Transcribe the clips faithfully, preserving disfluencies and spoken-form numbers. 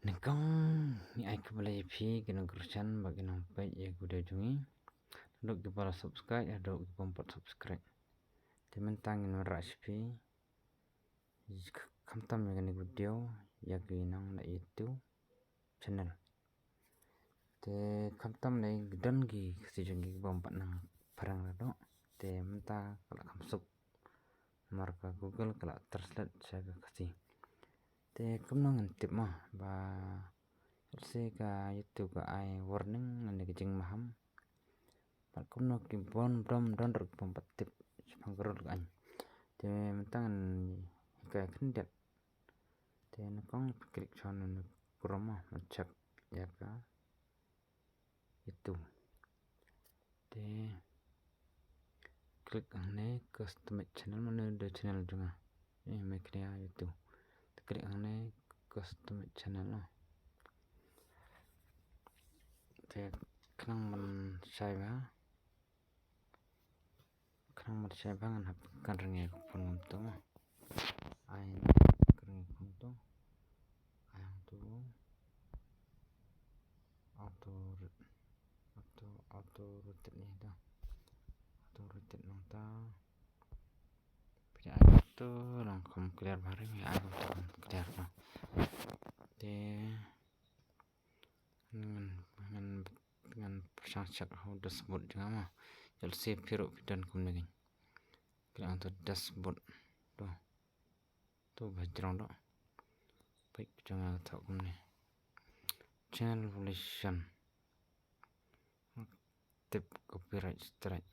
Nyngkong ngi ai khublei ïa phi ki nongkyrshan bad ki nongpeit ïa ki video jong ngi. Haduh kiba la subscribe, haduh ki bym pat subscribe. Te mynta ngin wanrah sha phi khamtam ïa kane ka video ïa ki nong na YouTube channel. Te khamtam ne don ki Khasi jong ngi ki bym pat nang phareng ruh. Te mynta ka la kham suk. Namar ka Google ka la translate sha ka Khasi. Te kumno ngin tip mo ba lehse ka YouTube ka ai warning lane ka jingmaham. Bad kumno ki bym don, don ruh ki bym pat tip shaphang ka rule ka aiñ. Te mynta ngan hikai khyndiat. Te nyngkong phi click sha une u Chrome mo, ban check ïa ka YouTube. Te click hangne customize channel, mane da channel jong nga. Eh, me klia YouTube. Te click hangne customize channel mo. Te khnang ban shai bha. Khnang ban shai bha ngan hap kan rngi ka phone ngam to mo. Ai na ka rngi phone to. Ai hangto auto, auto, auto rotate ni to. Auto rotate nangta. Phi ai to long kham clear bha re, ai to kham clear to. Te ngan, ngan, ngan pyrshang check ha u dashboard jong nga mo. Lehse phi ruh phi don kumne kein. Click hangto dashboard. To. To ba jrong doh. Peit jong nga ka thoh kumne. Channel evolution. Active copyright strike.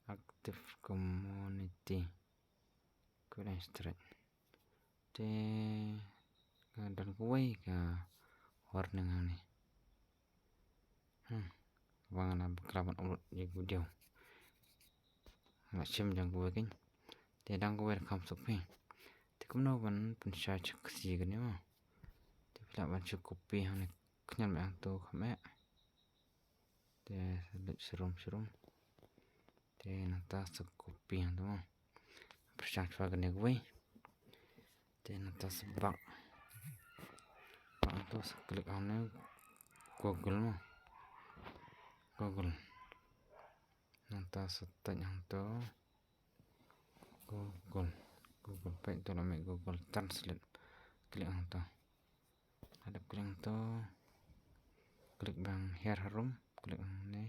Active community copyright strike. Te ka don kawei ka warning hangne. Hmm. Ba nga la bakla ban upload ïa ka video. Nga la shim jong kawei kein. Te dang kawei da kham suk phi. Te kumno ban pynshai sha Khasi kane mo. Te phi lah ban shu copy hangne, khñiot me hangto kham eh. Te sa leit sharum sharum. Te nangta sa copy hangto mo. Pyrshang shuwa kane kawei. Te nangta sa bak. Bak hangto sa click hangne Google mo. Google. Nangta sa type hangto Google. Google, peit to la mih Google Translate. Click hangto. Hadep click hangto. Click bang hiar harum. Click hangne.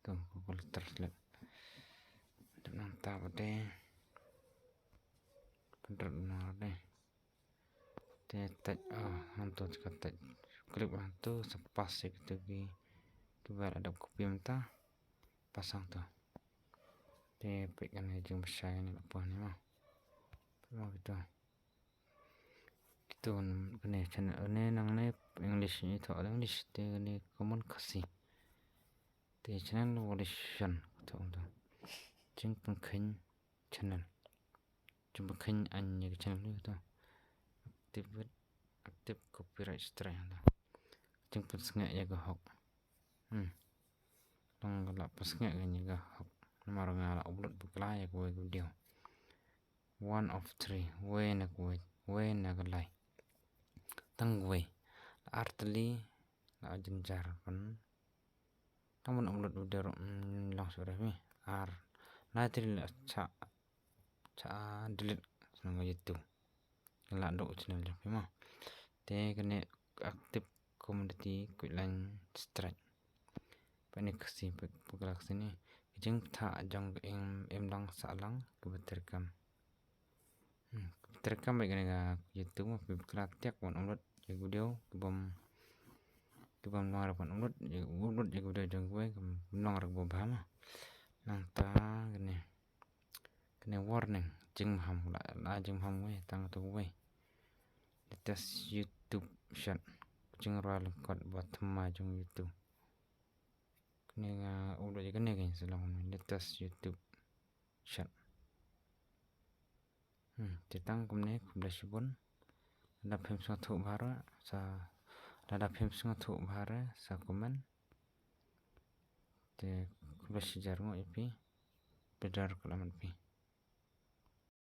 To Google Translate. Dep nangta ba dei. Pynrut na dei. Te type, oh, hangto ka type. Click hangto sa paste ïa kito ki, kiba la dep copy mynta. Paste hangto. Te peit kane jingbishar ne la poi ne mo. Peit mo kito. Kito kane channel ne nangne English ne, thoh English, te kane common Khasi. Te channel evolution thoh hangto. Jingpynkheiñ channel. Jingpynkheiñ aiñ ïa ka channel ne to. Active, active copyright strike hangto. Jingpynsngewsih ïa ka hok. Hmm. Long ka la pynsngewsih ïa ka hok. Namar nga la upload bakla ïa kawei ka video. One of three. Wei na kawei. Wei na ka lai. Tang kawei. La ar tylli la jynjar ban. Tang ban upload video ruh, mm, long shuh re mi. Ar lai tylli la cha, cha delete sha ka YouTube. Ka la duh channel jong phi mo. Te kane active community copyright strike. Peit ne Khasi, peit bakla Khasi ne. Ka jingpynthah jong ka im, imlang sahlang kaba treikam. Hmm, treikam beit kane ka YouTube mo, phi bakla tiak ban upload ïa ka video, ki bym, ki bym long re ban upload, ïa upload ïa ka video jong kiwei, kim long re kaba bha mo. Nangta kane, kane warning, jingmaham, la, la jingmaham wei, tang tu wei. Latest YouTube short, jingrwai lyngkot ba thymmai jong YouTube. Kane nga upload ïa kane kein sa long latest YouTube short. Hmm, te tang kumne, khublei shibun. Lada phim sngewthuh bha re sa, lada phim sngewthuh bha re sa comment. Te khublei shihajar nguh ïa phi. Phi dei ka laman phi.